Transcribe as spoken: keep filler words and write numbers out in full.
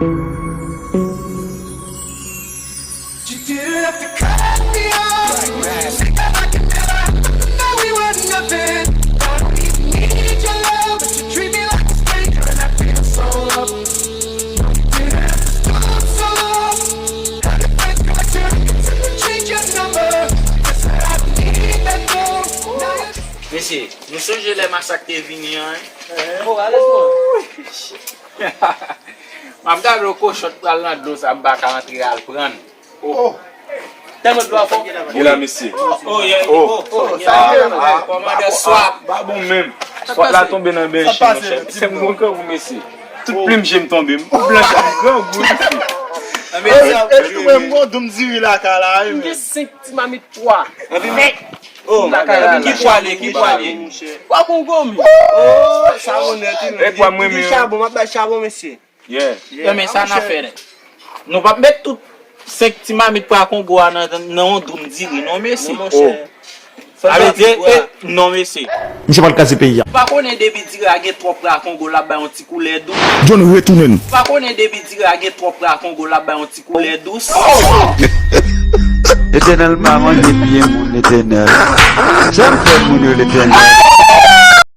You didn't have to cut me off. Said that I could never, that we were nothing. I don't even need your love, but you treat me like a stranger, and I feel so low. You didn't have to stop so long. Had to find my turn, change your number. That's what I need, that door. Now you're Mesye, nou sonje lè masak te vini an? Oh, alèz non. M ap gade yon kochon t pral nan dlo sa, m pa ka antre al pran l. Oh. Tèlman dlo a fò. Gen la, mesye. Oh, yeah. Oh, oh, yeah. Ah, ah, kòmandè swap. Pa bon menm. Swap la tonbe nan bench, monchè. Se m gon grangou, mesye. Tout plim je m tonbe. M blanch, m grangou, mesye. Epi mwen, m gon doum diri lakay la, wi, men. M gen senk ti mamit pwa. Epi men, oh, ki pwa li ye, ki pwa li ye? Pwa Kongo, mi. Oh, sa onèt, wi, men. E pwa mwen, men. Chabon, m ap bay chabon, mesye. Yeah. Yeah, men sa n ap fè, nèg. Nou p ap met tout senk ti mamit pwa Kongo a nan, nan yon doum diri, non, mesye. Non, monchè. Oh. Sa vle di, eh, non, mesye. Misye pral kraze peyi a. Ou pa konnen depi diri a gen twòp pwa Kongo, l ap bay yon ti koulè dous. John retounen. Ou pa konnen depi diri a gen twòp pwa Kongo, l ap bay yon ti koulè dous. Letènèl pa manje pye moun, Letènèl. Sa m fè moun yo, Letènèl?